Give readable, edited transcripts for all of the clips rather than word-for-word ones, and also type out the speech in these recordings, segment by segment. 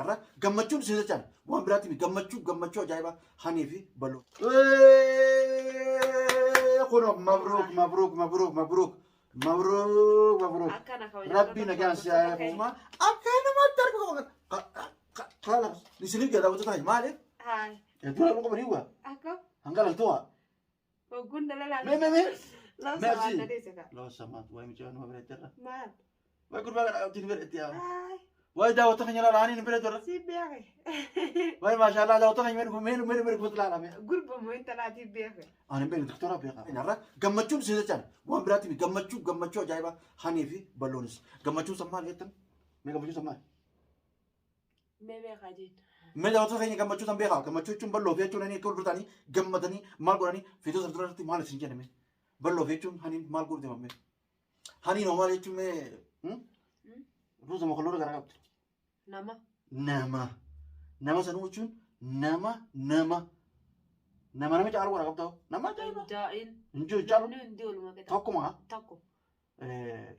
keenya irra gammachuun isin jechaan waan biraatti miti gammachuu gammachuu ajaa'ibaa hanii fi baloo. Kunoo mabruuk mabruuk mabruuk mabruuk mabruuk mabruuk. Akkana kabajamtoota Rabbii nagaan si haa eeguuma. Akka namatti argu qaba. Kaala isiniif gad daawwattoota keenya maaliif? Haa. Dura nu qabanii waa Akka hanga laltuu waa. hogguun dhala Mee mee mee. Loo Mee samaan asii. dandeesse kaa. Loo samaat wayi mucaa nama biratti irra. Maal? Wayi gurbaa kana qabtiin biratti yaa. Haay. Wayi daawwattoota keenya laala ani biratti irra. Si beeke. Wayi maashaallah daawwattoota keenya mee mee mee kutu laala mee. Gurba moo intalaatii beeke. Ani beeku doktora beeka. Irra gammachuun isin jechaan waan biraatti miti gammachuu gammachuu ajaa'ibaa hanii fi balloonis. Gammachuun san maal jettan? Mee gammachuun san maal? Mee beekaa jeen. Mee daawwattoota keenya gammachuu san beekaa. Gammachuu jechuun balloo fi jechuun hani akka wal ta'anii gammadanii maal godhanii fiitoo san duratti maal isin jenne mee? Balloo fi jechuun haniin maal godhu deeman mee? Haniin hoo maal jechuun mee? Ruuza mokoloo garaa qabdi. Nama. Nama. Nama sanuu jechuun nama nama nama nama caalu garaa qabda. Nama ajaa'iba. Daa'in. Hin jiru caalu. Namni hundi walumaa qixa. Tokkuma. Tokko.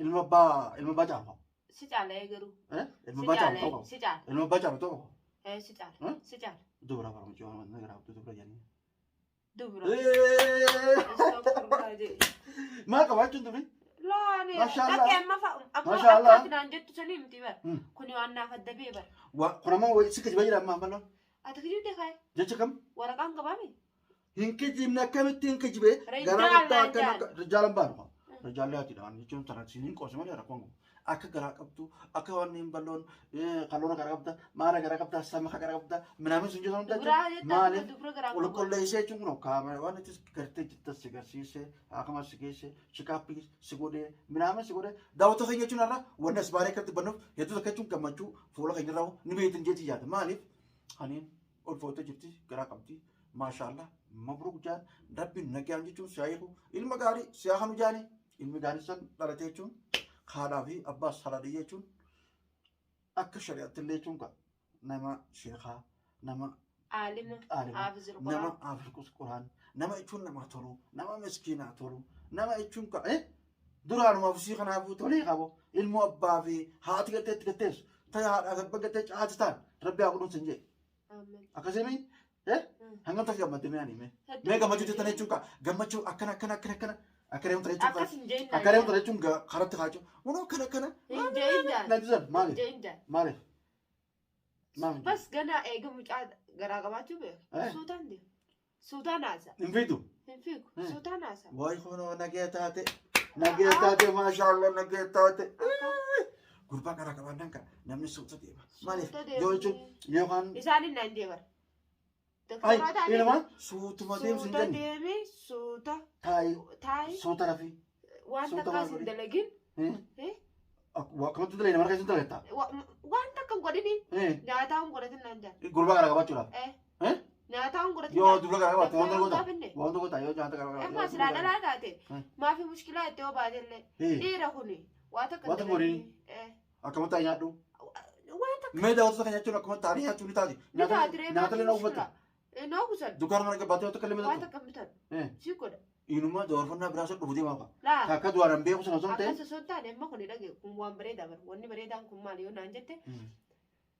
Ilma abbaa caalu. Si caala garuu. Ilma Si abbaa caalu caala. tokko. Si caala. Ilma abbaa caalu tokko. Eh, si caala. Si caala. Dubra bara mucaa waan garaa qabdu dubra jedhanii. Dubra. Astagfirullah jee. Maal qabaachuun dubri? Laani. Masha Allah. Dhaqee amma fa'a. Amma Masha Allah. akka ati naan jettu sanii miti bara. Kuni waan naaf adda bee bara. Kun ammoo si kijibaa jira amma ammaloo. Ati kijibde kaaye. Jecha kam? Waraqaan qabaame. Hin kijibne akkamitti hin kijibee? Rijaalaan Garaa guddaa akkana jaan. rijaalan baanu. Rijaalli atiidha. Jechuun tana siin hin qoose malee rakkoon qabu. Akka garaa qabdu, akka waan hin balloon, kalloona garaa qabda, maara garaa qabda, sama garaa qabda, minaamin sun jedhamu Dubraa jettaa Maaliif? dubra garaa qabu. Qulqulleessee jechuun kun kaamera waan itti gartee jirtas si garsiisee, akkuma si geesse, chikaappii si godhee, minaamin si godhee, daawwattoota keenya jechuun har'a wanni as baaree akkatti bannuuf hedduu takka jechuun gammachuu fuula keenya irraa ni beektan jeetii yaada. Maaliif? Haniin ulfoottee jirti, garaa qabdi. Maashaallah, mabruuk jaan, rabbiin nagaan jechuun si haa hiiku, ilma gaarii si haa kanu jaani, ilmi gaarii san dhalate jechuun haadhaa fi abbaas haadha jechuun akka shari'aatti illee jechuun ka nama sheekaa, nama Aalima. aalima, Haafizul nama Quraan. hafiz quraan, nama jechuun nama tolu, nama miskiinaa tolu, nama jechuun ka duraanumaaf isii kanaafuu tolee qabu, ilmoo abbaa fi haati gartee itti gatteessu, ta'e haadhaa fi abbaa gartee caati ta'an, rabbi haa godhuun sin jedhe. Aamen. Akkasii hangam takka gammadde mee ani mee? Hedduu Mee gammachuu jettan jechuun ka gammachuu akkana akkana akkana akkana akka reemta jechuun Akkas hin jeen. akka reemta jechuun karatti kaachuu kunoo akkana akkana Hin jeen jaan. na jiran Hin maaliif jeen jaan. maaliif maaliif Bas ganaa eega mucaa garaa qabaachuu beeku. Eh. Suutaan deema. Suutaan haasa. Hin fiidu. Hin fiigu. Eh. Suutaan haasa. Wayi kunoo nagee taate nagee taate maashaallah nagee taate. Gurbaa karaa qabaannaan kan namni suuta deema. Maaliif Suuta deema. yoo jechuun yookaan Isaan hin naan deeman. ay Doktora taate. ilma suutuma deemsi hin Suuta jenne deemi suuta taayi taayi suuta rafii. waan Suuta takkaas maal hin godhi? dalagin. Eh? Akkamatti dalagina mana keessatti dalagetta. Waan takka hin godhini. Nyaataa hin godhatin naan jaan. Gurbaa garaa qabaachuudhaaf. Eh. Eh? Nyaataa hin godhatin. Yoo naan- dubra garaa qabaatte waan Doktora goota. gaafanne. Waan goota yoo nyaata garaa qabaatte. Amma silaa dhalaa taate Eh. maafi mushkilaa itti yoo baatellee Eh. dhiira kuni waa takka Waa takka dalagini. Eh. Akkamatti taa'ee nyaadhu. Waan takka Mee daawwattoota kan nyaachuun akkamatti taa'anii nyaachuu ni taati. ni taati ree Nyaata illee na uffatu. Noo kusan Dukkaana mana gabbaatee waan takka illee waan bitatu. takka bitan Eh. si godha. Inuma dabarfannaa biraa sun dhufu deemaa qaba. Laa Takka duraan hin beeku sana osoo hin ta'in. akkas osoo hin taane amma kun dhage kun waan bareedaa bara wanni bareedaan kun maali yoo naan jette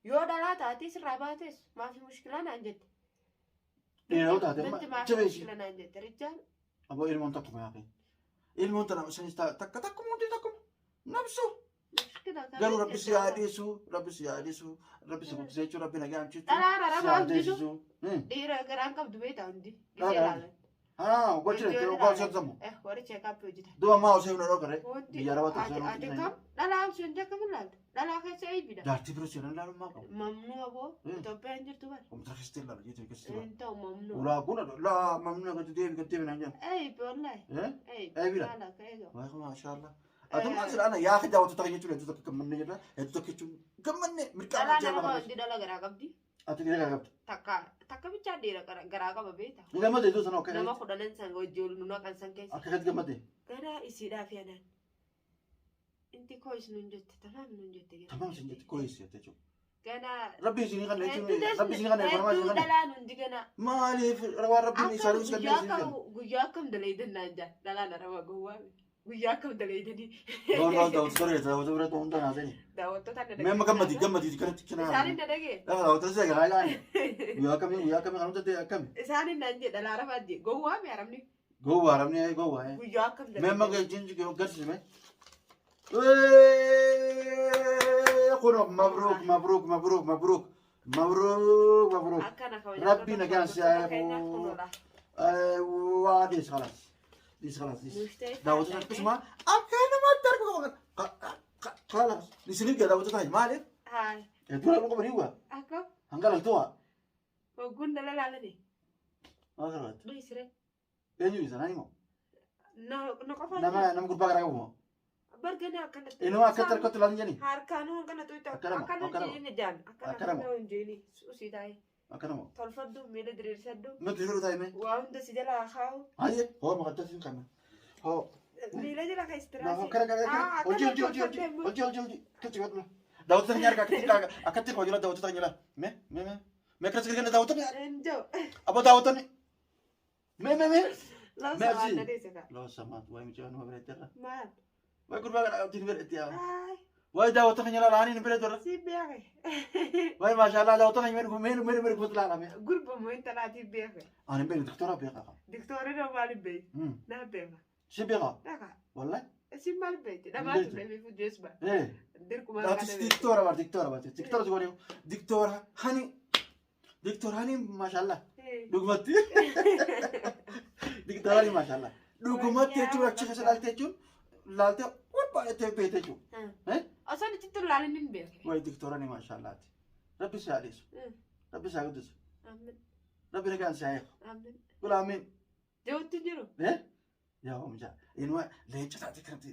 yoo dhalaa taate sirraa baates maafi mushkilaa naan jette. Dhiira yoo taate amma Binti maafi jabeessi. mushkila naan jette rijaan Aboo ilmoon takkuma yaaqee. Ilmoon tana isinis takka takkuma hundi takkuma. Nabsu. mushkila kana Garuu rabbi si jette. haa dhiisu, rabbi si haa dhiisu, rabbi si guddisee jechuun rabbi nagaa hamchisu. Dhalaan arabaa Si haa hunditu deessisu. dhiira garaan qabdu beektaa hundi Dhalaan gisee ilaalan. Haa, gochi Ijoollee oggaa hojjetamu. Eh, warri check-up hojjetan. Duba maa osoo hin dhorkare Hundi biyya arabaa ati ati kam dhalaa osoo hin akkam ilaalta? Dhalaa keessa eeybida. Jaartii bira seenan ilaalummaa qabu. Mamnuu aboo Eh. Itoophiyaan jirtu bara. Kompiitara keessatti ilaalu jechuudha keessatti Hin ta'u mamnuu. Ulaa kun laa mamni gadi deebi gadi deebi naan jedhan. Eeybi wallahi. Eh? Eeybi. Eeybida. Haala akka eegamu. Waayee maashaallah. Atummaa sila ana yaa daawwattoota keenya jechuudha hedduu takka gammanne jedha hedduu takka jechuun gammanne mirqaana Dhalaan jaalala arabaa kana. hundi dhala garaa qabdi. Ati dhiira garaa qabdi. Takka takka bichaa dhiira garaa qaba beekta. Ni gammadde hedduu sana akka Nama keetti kudhanan san wajji ol nu naqan san keessa. akka keetti gammadde. Ganaa isiidhaa fi anaan. Inti kois nun jette tamaam nun jette. ganaa. Tamaam isin jetti koyis jette jechuudha. Ganaa Rabbi isinii kana hedduu jechuun rabbi isinii kana eebbamaa hedduu isinii kana. dhalaan hundi ganaa. Maaliif waan rabbiin Akkam isaanii isin guyyaa kenna isinii akkam kenna. guyyaa akkam dalaydannaan jaan dhalaan araba gowwaa. Guyyaa akkam daleeydanii. Loon loon daawwattoota bira daawwattoota bira hunda naa sani. Daawwattoota na Mee amma gammadii gammadii kanatti cinaa. Isaanin na dhagee. Lafa daawwattoota si egaa ilaali. Guyyaa akkamii guyyaa akkamii kan hunda akkami. Isaanin naan jedha laara jee gowwaa mi arabni Gowwaa arabni gowwaa. guyyaa akkam Mee amma daleeydanii. garsiise mee. Kun mabruuk mabruuk mabruuk mabruuk mabruuk mabruuk. Akkana Rabbi nagaan si haa eegu. Waa dhiis khalaas. Dhiis khalaas dhiis. Daawwattoota akkasuma akkanumatti argu qaban. Khalaas. Isiniif gaa daawwattoota keenya maaliif? Haa Hedduu laaluu qabanii waa. akkam Hanga laltuu waa. hogguun dhala laalani. Maal barbaadde? Dhiisire. Eenyu isa nani moo? Na na qofa. Nama nama gurbaa garaa qabu moo? Bargana akkanatti. Inuma akkatti harkatti ilaalin jedhani. Harkaanuu akkana tuyta. Akkanama, Akkana akkanama. jeeni jaan. Akkana Akkanama. akkana hin jeeni. Usii taa'e. Akkana moo? Tolfadhu miila diriirsadhu. Nuti firuu taa'e mee? Waa hunda si jalaa kaa'u. Hayyee hoo maqattas hin qabne. Hoo. Miila jala Naa keessiraasi. hoo kara kara kara. Hojii hojii hojii hojii hojii hojii hojii. Kachi godhu. Daawwattoota keenya harka akkatti akkatti hojii daawwattoota keenya laal. Mee mee mee. Mee akkas gargar daawwattoonni Enjoo. aboo daawwattoonni. Mee mee mee. Loo Merci. samaan dhadeesse kaa. Loo samaat wayi mucaa nama biratti irra. Maal? Wayi gurbaa kana abdiin biratti yaa. Ay, Wayi daawwattoota keenya laal aaniin biratti irra. si beeke. Wayi maashaallah daawwattoota keenya mee mee mee mee kutu laala mee. Gurba moo intalaatiin beeke. Ani beeku doktora beeka. Diktoori noo maaliin beekti? Naa beeka. Si beeka. Dhaqa. Wallahi. Isin maal beekti? Dhamaatu beekti fuudhees ba. Eh. Dirquma Ati diktora bar diktora bar diktora si godhe diktora hani diktora hani maashaallah. Dhugumatti. Diktora hani maashaallah. Dhugumatti jechuun achi keessa laalte jechuun laalte waan baay'ee beekte jechuudha. Eh? Osoo nuti tullaalin hin beekne. Wayi diktora hani maashaallaati. Rabbi si haa dhiisu. Rabbi si haa guddisu. Amin. Rabbi nagaan si haa eegu. Amin. Kula amiin. Jawutti jiru. Eh? Yaa oomija. Inuma leenca taate kanatti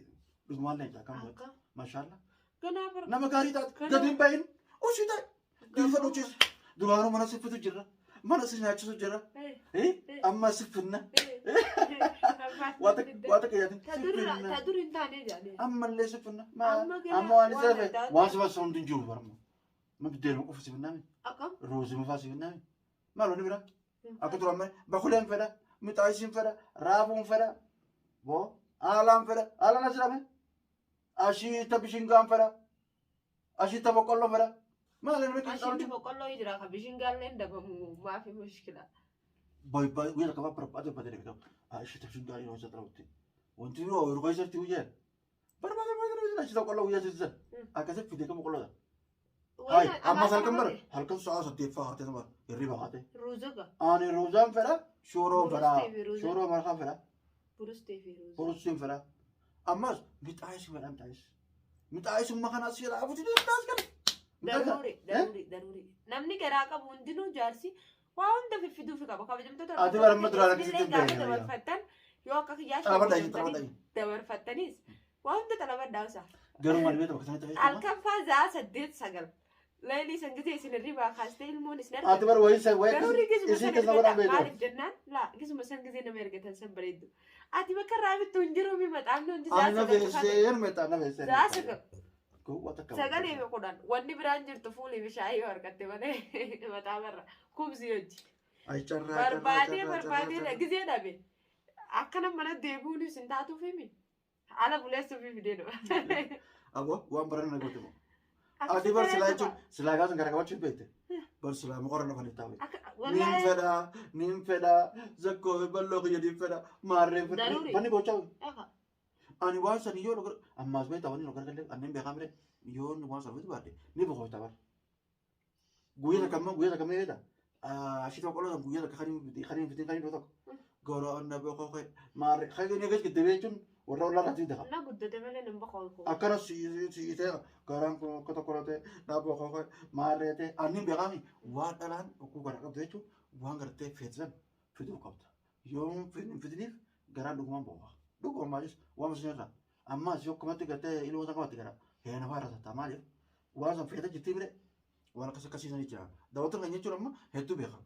dhugumaan leenca akkam godhu. Akka. Maashaallah. Ganaa bara. Nama gaarii taate Kana- gadi hin bahin. Osii taate. Dirfa dhuchiisu. Duraanuu mana siffitu jirra. Mana si nyaachisu jira. Eh, Eh? Amma siffinna. Waa takka yaatin siffinna. Ta dur hin taane jedhanii. Ammallee siffinna. Amma gara Amma waan isa waan hafe adda addaa. waan si baasu hundi hin jiru barma. Ma biddeeluma qofa siffinnaami. Akkam? Ruuzii mufaa siffinnaami. Maal wanni biraa? Akka duraan malee bakuleen fedha, mixaayisiin fedha, raafuun fedha, boo haalaan fedha, haalaan as jedhame. Ashiita bishingaan fedha, ashiita boqqolloo fedha. Maal inni beekan Ashiitti boqqolloo jira ka bishingaallee hin dabamu maafi mushkila. Bay bay guyyaa takka barbaade barbaade beekamu. Ashiita bishingaan yeroo isa xarawutti. Wanti yeroo yeroo keessatti guyyaa barbaade barbaade ashiita boqqolloo guyyaa sisisan. Akkasii fidee kan boqqolloo. Hayi ammas halkan bara halkan sa'a saddeeffaa haatee bara hirriba haatee. Ruuzaga. Ani ruuzaan fedha shooroon fedha Burustee fi ruuza. shooroo marqaan fedha. Burustee fi ruuza. Borussiin fedha. Ammas mixaayisi fedha mixaayisi. Mixaayisummaa kana as jedha afuti mixaayis kana. Daruuri daruuri daruuri. Namni garaa qabu hundinuu jaarsi waa hunda fiffiduufi qaba. Kabajamtoota Ati bara amma duraan akkasitti isinillee hin gaafa beekne. dabarfattan yoo akka kiyyaa Xalabadhaa shanii xalabadhaa. dabarfattanis waa hunda xalabadhaa usa. Garuu maal beektu bakka sanatti fayyadamu. Halkan faa za'a 8 9. Leelii san gisee isin hirribaa kaastee ilmoon isin Ati bara wayii san wayii Garuu gisuma isii san keessa godhan ergatan beektu. maaliif jennaan laa gisuma san gisee nama ergatan san bareeddu. Ati bakka irraa bittu hin jiru mi maxaafni hundi za'a Ani na 9 qofa ta'e. beeksee mexaa na beeksee. Za'a 9 Gowwaa takka. sagalee fi 10 wanni biraan jirtu fuulii fi shaayii yoo argatte malee maxaafarra kubsii hojii. Ay carraa carraa Barbaadee carraa barbaadee carraa. gisee dhabe akkana mana deebi'uunis hin taatuuf himi. Ala buleessuuf fidee dhufa. Aboo waan baran na goote moo. Ati bar silaa jechuun silaa gaafa gara qabachuuf beekte. Bar silaa mukarra lafa nittaa beekte. Niin Wallaahi fedha niin fedha zakkoo fi balloo kiyya niin fedha maarreen fedha. Daruuri. Banni boochaa. Ani waan sani yoo dhugar ammaas beektaa wanni dhugar galee anneen beekaa mire yoo waan sana ofitti baadhe ni boqota bara. Guyyaa takka ammoo guyyaa takka meeqa ashii tokko qola guyyaa takka kan hin fitin kan hin tokko. Gara anna boqoqe maarree kan inni gadi deebi'ee jechuun warra ollaa irratti dafa. Na guddate malee nan boqoo. Akkana siitee garaan kun akka tokko ta'e na boqoqe maarree ta'e annin beekaami waan dhalaan dhukuu gara qabdu jechuun waan gartee feetisan fiduu qabda. Yoo hin fidiniif garaan dhugumaan boqoqa. Dhuguma maalis waan isin irraa ammas yoo akkamatti gartee ilmoo isaa qabatti gara heena fa'aa irra tatta maaliif waan san feete jirtii bire waan akkas akkasiisan jira. Daawwattoota kan jechuun amma hedduu beekama.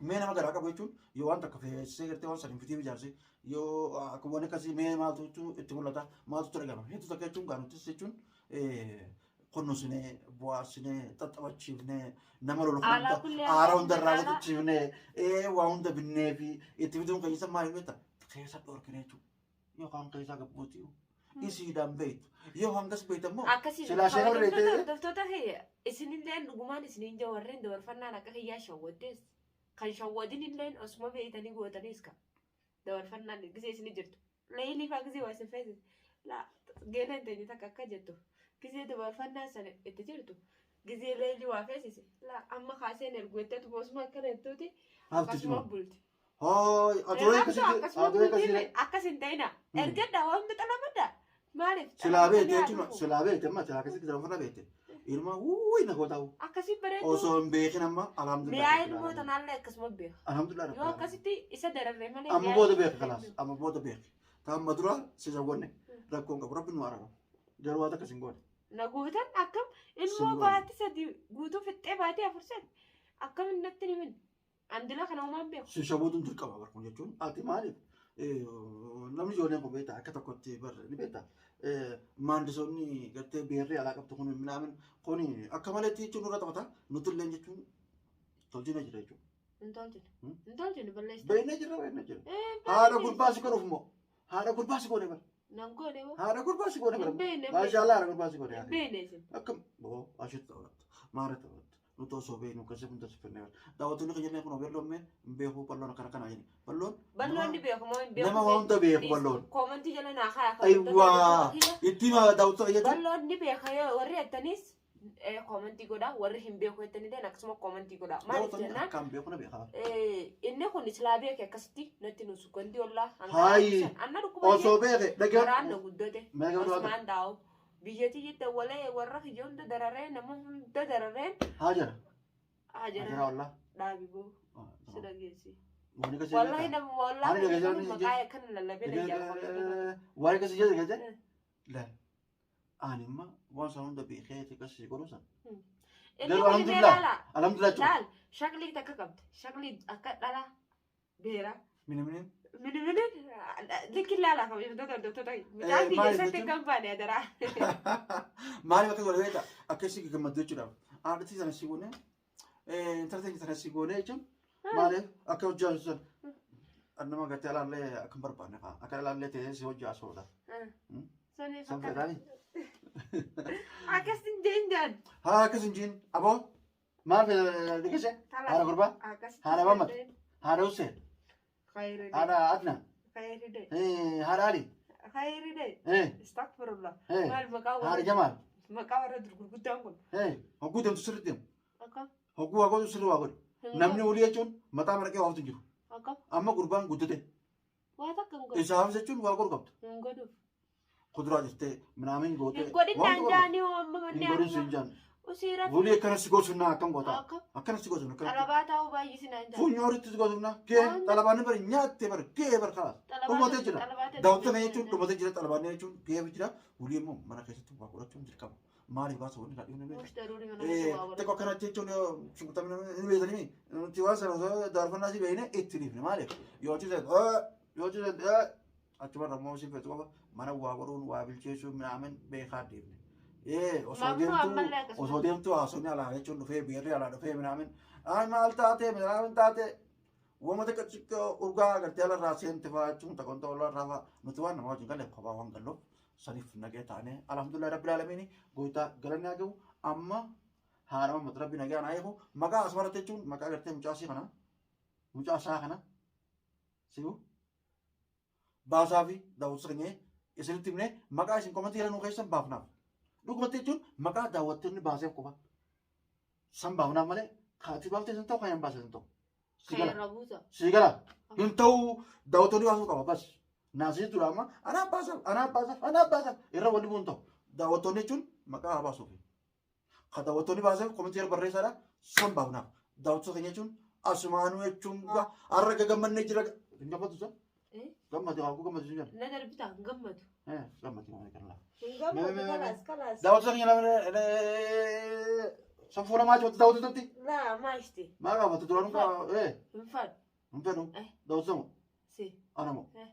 Mee nama garaa qabu jechuun yoo waan takka feessee gartee waan san hin fitiin ijaarse yoo akka waan akkasii mee maaltu itti mul'ata maaltu itti dhagahama hedduu takka jechuun gaanuttis jechuun kunuunsinee bu'aasinee xaxxabachiifnee nama lolu Alaa hunda kulli aara hunda irraa caalaa fixachiifnee waa hunda binnee fi itti fiduun kan isa maal beekta keessa dhorkine jechuudha. Yookaan keessaa gabbuuti. Isiidhaan beektu. Yoo hangas beektu ammoo Akkasii silaa isheen kabajamtoota horreetee hordoftoota kiyya isinilleen dhugumaan isiniin jaa warreen dabarfannaan akka kiyyaa shawwaddees kan shawwadin illeen osuma beeytanii gootaniis ka dabarfannaan gisee isinii jirtu leeyilii faa gisee waa isin feesis laa geeleen teenye takka akka jettu gisee dabarfannaan sana itti jirtu gisee leeyilii waa feesise laa amma kaaseen ergu jetteetu osuma akkana jettuuti maaltu akkasuma jiru? bulti. Hooy aduree akkasitti aduree akkasitti Akkas hin ta'ina. Ergadha waan hunda xalabadha. Maaliif? silaa beekte Xalabatanii haa jechuun dhufu. silaa beekte amma silaa akkasitti dabarfannaa beekte. Ilma wuuyi na gootaa'u. Akkasiin bareedu. Osoo hin beekin amma alhamdulillah. Mi'aa ilmoo tanaallee akkasuma beeka. Alhamdulillah. Yoo akkasitti isa dararre malee. Amma mi'aa booda ilmoo beeka kalaas. Amma booda beeka. Amma dura si sawwanne rakkoon qabu rabbi nu araara. Garuu waan akkas hin goone. Na gootan akkam ilmoo Singoon. baatti sadi guutuu fixxee baatii afur sadi akkam natti himin. Andila kana uumaan beeku. Si shawwaduun dirqama barkuun jechuun ati maaliif namni ijoolleen kun beektaa akka tokkotti barre ni beektaa. Maandisoonni gartee beerree alaa qabdu kun minaamin kun akka maletti jechuun nurra taphata nuti illee jechuun tolchina jira jechuudha. Hin tolchine. Hmm? Hin tolchine balleessite. Beeknee jirra beeknee jirra. Eh, Haadha balleessite. gurbaa si godhuuf immoo haadha gurbaa si goone bara. Nan goone boo. Haadha gurbaa si goone bara. Hin beekne. Maashaallah haadha gurbaa si goone. Hin beekne isin. Akkam boo ashitti taphatta maara taphatta nuti osoo beeknu akkasii hunda si fennee daawwattoonni kan jennee kun obeelloon hin beeku balloon akkana kana jenni balloon Balloon ni beeku moo hin beeku? nama waa hunda beeku balloon. Koomantii jala naa kaaya. Ayiwaa itti hima daawwattoota jechuun Balloon ni beeka yoo warri jettanis koomantii godhaa warri hin beeku jettanillee akkasuma koomantii godhaa. Maaliif daawwattoonni jennaan akkaan beeku na beekaa. inni kun islaa beeke akkasitti natti nusu gondi ollaa Haayi. anna dhukkuba Osoo beeke garaan dhagaa na guddote meeqa godhata osmaan daa'u biyyatti jette walee warra kiyya hunda dararee nama hunda darareen haa jira haa haa jira jira wallaa. dhaabi boo si dhageessi. Waan akkasii Wallahi jedha. nama wallahi Ani dhageessi, nama ani maqaa akkana lallabee na jaalladha. Waan akkasii jedha jedhe. La ani imma waan sana hunda beekee akkasii godhu sana. Inni Garuu kun illee alhamdulillah. laala. Alhamdulillah jechuudha. Laal shaklii takka qabdi. Shaklii akka dhala beeraa. Mini mini. Mini mini likki laala kabajamtoota hordoftoota mucaan biyya maaliif isatti jechuun? kan baane adaraa. Maaliif akka godhe beektaa? Akkasii gammadu jechuudha. Haadhatii sana si goone intala teenya sana si goone jechuun maaliif akka hojjaa sun nama gartee alaallee akka hin barbaanne fa'aa akka alaallee ta'ee si hojjaa soodha. Sanii San fakkaata. fedhaani. Akkas hin jeen. Haa akkas hin jiin aboo maal fedha dhiqise haadha gurbaa Haadha Mammad. Haadha Hussein Khayri haadha Adna khayri de haadha Ali khayri de astaghfirullah. Maal maqaa haadha warra Jamaal maqaa warra gurguddaan kun. hogguu deemtu sirri deemu Akkam hogguu waa godhu sirri waa godhu namni olii jechuun mataa marqee waaftu hin jiru akkam amma gurbaan guddate waa takka hin godhu isaaf jechuun waa godhu qabdu hin godhuuf. kuduraa jettee minaamin gootee Hin godhin waan naan godhu jaanii amma hin manni godhin siin amma jaan usii rafi. Wulii akkana si goosifnaa akkam gootaa Akkam akkana si goosifna akkana xalabaa taa'uu baay'isi naan jaan. funyoo horitti si goosifnaa kee xalabaanni bari nyaattee bari kee bari kalaas dhumatee jira daawwatana jechuun dhumatee jira xalabaanni jechuun kee jira wulii immoo mana keessatti waa godhachuun dirqama maaliif baasa wanni dhaadhiin ni Mush daruuri mana keessa waa Xiqqoo akkanatti jechuun shunqurtamina ni beektanii nuti waan sana osoo dabarfannaa si beekne itti dhiifne maaliif yoo ciisan yoo ciisan achuma rammoo si feetu qofa mana waa godhuun waa bilcheessuun minaamin beekaa deemne. Osoo Mamnuu deemtuu ammallee akkasuma. osoo deemtuu haasofni alaa jechuun dhufee beerri alaa dhufee minaamin ay maal taate minaamin taate wama xiqqoo xiqqoo urgaa agartee alarraa seente fa'aa jechuun takkoon ta'u alarraa fa'aa nuti waan nama wajjin galle kophaa waan galluuf saniif nagee taane alhamdulillah rabbil aalamiin goitaa galanni haa gahu amma haadha mamma rabbi nagaa naa eegu maqaa asmaratti jechuun maqaa agartee mucaasii kana mucaasaa kana si'u baasaa fi daawwattoota keenya isinitti himne maqaa isin komantii jedhan keessan baafnaaf. Dhugumatti jechuun maqaa daawwattoonni baaseef qofa. San baafnaaf malee kaati baaftee san ta'u kan hin baasee san ta'u. Si gala. Khayra buusa. Si gala. Hin ta'u daawwattoonni baasuu qaba bas. Naasii tura amma anaa baasaaf anaa baasaaf anaa baasaaf irra walli bu'uun ta'u. Daawwattoonni jechuun maqaa haa baasuufi. Ka daawwattoonni baaseef komantii irra barreessaadha san baafnaaf. Daawwattoota keenya jechuun asumaanuu jechuun har'a gagammannee jira. Hin gammadu isa? Eh? Gammadu haa gammadu hin jedhu. Na darbitaa hin gammadu. Gammadu waan kana laa. Hin gammadu Me- me- me- kalaas kalaas. Daawwattoota keenya lama sanfuu lamaa jechuudha daawwattootatti. Laa maashti. Maa gaafatu duraan kaa Hin fadhu. hin fedhu Eh. daawwattoota moo Si. ana moo Eh.